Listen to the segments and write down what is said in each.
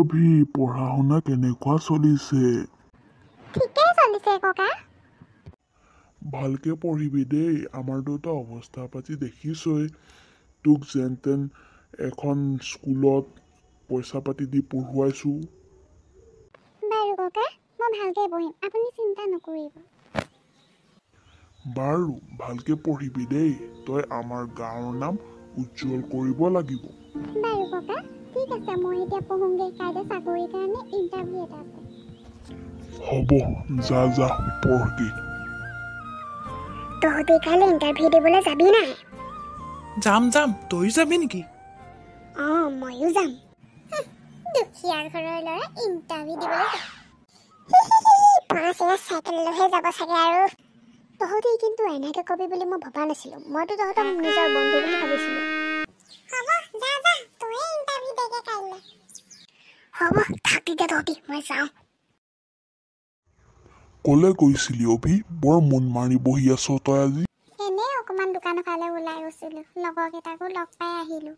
অভি, পঢ়া শুনা কেনেকুৱা চলিছে? ঠিকেই চলিছে ককা। ভালকে পঢ়িবি দেই। আমাৰ দেউতা অৱস্থা পাতি দেখিছই, তোক যেন তেন এখন স্কুলত পইচা পাতি দি পঢ়ুৱাইছোঁ। বাৰু ককা, মই ভালকৈ পঢ়িম, আপুনি চিন্তা নকৰিব। বাৰু, ভালকে পঢ়িবি দেই। তই আমাৰ গাঁৱৰ নাম উজ্জ্বল কৰিব লাগিব। বাৰু ককা, ঠিক আছে, মই এতিয়া পঢ়োঁগৈ। কাইলৈ চাকৰিৰ কাৰণে ইণ্টাৰভিউ এটা আছে। হ'ব, যা যা পঢ়গৈ। তহঁতি কাইলৈ ইণ্টাৰভিউ দিবলৈ যাবি নাই? যাম যাম, তয়ো যাবি নেকি? অঁ, ময়ো যাম। দুখীয়া ঘৰৰ ল'ৰা ইণ্টাৰভিউ দিবলৈ যাম। চাইকেললৈহে যাব চাগে। আৰু তহঁতি কিন্তু এনেকৈ কবি বুলি মই ভবা নাছিলোঁ। মইতো তহঁতক নিজৰ বন্ধু বুলি ভাবিছিলোঁ। হ'ব, যা যা, তয়ে ইণ্টাৰভিউ দেগে কাইলৈ। হ'ব, থাক তেতিয়া তহঁতি, মই যাওঁ। ক'লে গৈছিলি অভি? বৰ মন মাৰি বহি আছ তই আজি। এনেই অকণমান দোকানৰ ফালে ওলাই গৈছিলোঁ, লগৰকেইটাকো লগ পাই আহিলোঁ।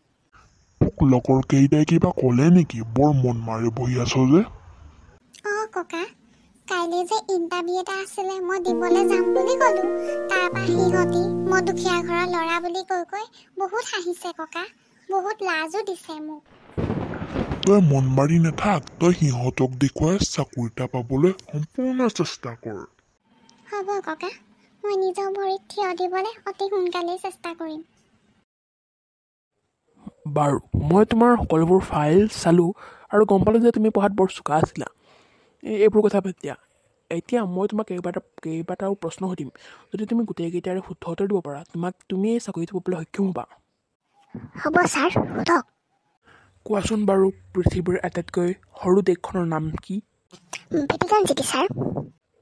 তোক লগৰ কেইটাই কিবা ক'লে নেকি? বৰ মন মাৰি বহি আছ যে। অঁ ককা, কাইলৈ যে ইণ্টাৰভিউ এটা আছিলে, মই দিবলৈ যাম বুলি ক'লোঁ। তাৰপৰা সিহঁতি মই দুখীয়া ঘৰৰ ল'ৰা বুলি কৈ কৈ বহুত হাঁহিছে ককা, বহুত লাজো দিছে মোক। তই মন মাৰি নাথাক, তই সিহঁতক দেখুৱাই চাকৰি এটা পাবলৈ সম্পূৰ্ণ চেষ্টা কৰ। হ'ব ককা, মই নিজৰ ভৰিত থিয় দিবলৈ অতি সোনকালেই চেষ্টা কৰিম। বাৰু, মই তোমাৰ সকলোবোৰ ফাইল চালোঁ আৰু গম পালোঁ যে তুমি পঢ়াত বৰ চোকা আছিলা। এইবোৰ কথা বাদ দিয়া। এতিয়া মই তোমাক কেইবাটাও প্ৰশ্ন সুধিম। যদি তুমি গোটেইকেইটাৰে শুদ্ধ উত্তৰ দিব পাৰা, তুমি এই চাকৰিটো পাবলৈ সক্ষম হ'বা। হ'ব ছাৰ, সোধক। কোৱাচোন বাৰু, পৃথিৱীৰ আটাইতকৈ সৰু দেশখনৰ নাম কি? Vatican city sir.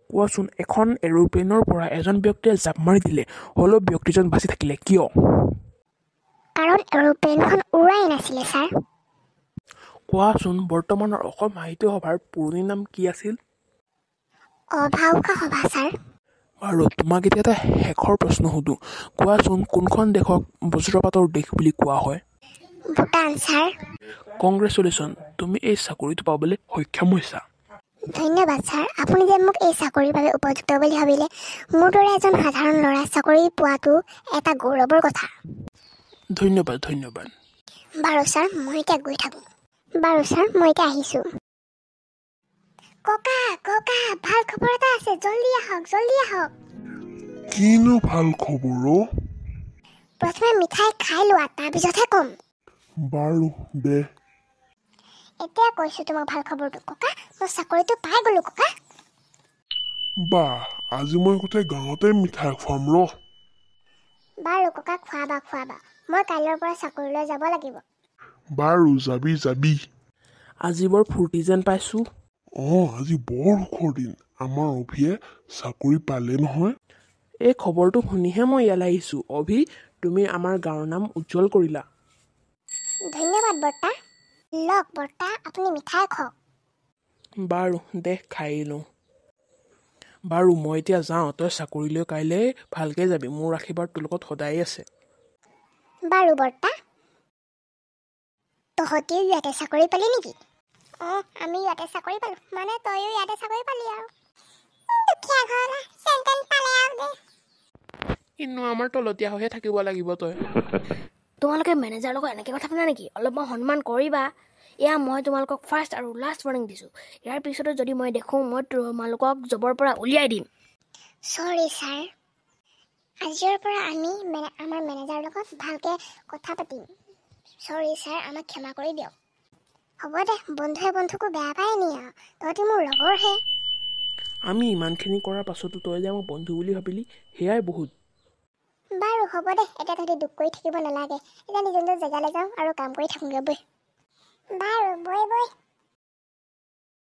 কোৱাচোন, এখন এৰোপ্লেনৰ পৰা এজন ব্যক্তিয়ে জাঁপ মাৰি দিলে, হ'লেও ব্যক্তিজন বাচি থাকিলে, কিয়? কাৰণ এৰোপ্লেনখন উৰাই নাছিলে ছাৰ। কোৱাচোন, বৰ্তমানৰ অসম সাহিত্য সভাৰ পুৰণি নাম কি আছিল? অভাউকা সভা ছাৰ। বাৰু, তোমাক এতিয়া এটা শেষৰ প্ৰশ্ন সুধোঁ। কোৱাচোন, কোনখন দেশক বজ্ৰপাতৰ দেশ বুলি কোৱা হয়? ভূটান ছাৰ। কংগ্ৰেচুলেশ্যন, তুমি এই চাকৰিটো পাবলৈ সক্ষম হৈছা। ধন্যবাদ ছাৰ, আপুনি যে মোক এই চাকৰিৰ বাবে উপযুক্ত বুলি ভাবিলে। মোৰ দৰে এজন সাধাৰণ ল'ৰা চাকৰি পোৱাটো এটা গৌৰৱৰ কথা। ধন্যবাদ ধন্যবাদ। বাৰু ছাৰ, মই এতিয়া গৈ থাকোঁ। বাৰু ছাৰ, মই এতিয়া আহিছোঁ। ককা ককা, ভাল খবৰ এটা আছে, জল্দি আহক জল্দি আহক। কিনো ভাল খবৰ অ'? প্ৰথমে মিঠাই খাই লোৱা, তাৰপিছতহে ক'ম। বাৰু দে। এতিয়া কৈছোঁ তোমাক ভাল খবৰটো ককা, মই চাকৰিটো পাই গ'লো ককা। বাহ, আজি মই গোটেই গাঁৱতে মিঠাই খুৱাম ৰ। বাৰু ককা, খুৱাবা খুৱাবা। মই কাইলৈৰ পৰা চাকৰিলৈ যাব লাগিব। বাৰু, যাবি যাবি। আজি বৰ ফূৰ্তি যেন পাইছোঁ। অঁ, আজি বৰ সুখৰ দিন। আমাৰ অভিয়ে চাকৰি পালে নহয়। এই খবৰটো শুনিহে মই ইয়ালৈ আহিছোঁ। অভি, তুমি আমাৰ গাঁৱৰ নাম উজ্জ্বল কৰিলা। ধন্যবাদ বৰ্তা। লওক বৰ্তা, আপুনি মিঠাই খাওক। বাৰু দে, খাই লওঁ। বাৰু, মই এতিয়া যাওঁ। তই চাকৰিলৈ কাইলৈ ভালকৈ যাবি। মোৰ আশীৰ্বাদ তোৰ লগত সদায়ে আছে। বাৰু বৰ্তা। তহঁতিও ইয়াতে চাকৰি পালি নেকি? অঁ, আমি ইয়াতে চাকৰি পালোঁ। মানে তয়ো ইয়াতে চাকৰি পালি আৰু। দুখীয়া ঘৰৰ ল'ৰা, যেন তেন পালে আৰু দে। কিন্তু আমাৰ তলতীয়া হৈহে থাকিব লাগিব তই। তোমালোকে মেনেজাৰৰ লগত এনেকৈ কথা পাতা নেকি? অলপমান সন্মান কৰিবা। এয়া মই তোমালোকক ফাৰ্ষ্ট আৰু লাষ্ট ৱাৰ্ণিং দিছোঁ। ইয়াৰ পিছতো যদি মই দেখোঁ, মই তোমালোকক জবৰ পৰা উলিয়াই দিম। চৰি ছাৰ, আজিৰ পৰা আমি আমাৰ মেনেজাৰৰ লগত ভালকৈ কথা পাতিম। চৰি ছাৰ, আমাক ক্ষমা কৰি দিয়ক। হ'ব দে, বন্ধুৱে বন্ধুকো বেয়া পায় নি আৰু? তহঁতি মোৰ লগৰহে। আমি ইমানখিনি কৰাৰ পাছতো তই যে আমাক বন্ধু বুলি ভাবিলি, সেয়াই বহুত। বাৰু হ'ব দে, এতিয়া তহঁতি দুখ কৰি থাকিব নালাগে। এতিয়া নিজৰ নিজৰ জেগালৈ যাওঁ আৰু কাম কৰি থাকোঁগৈ। বৈ বাৰু, বৈ বৈ।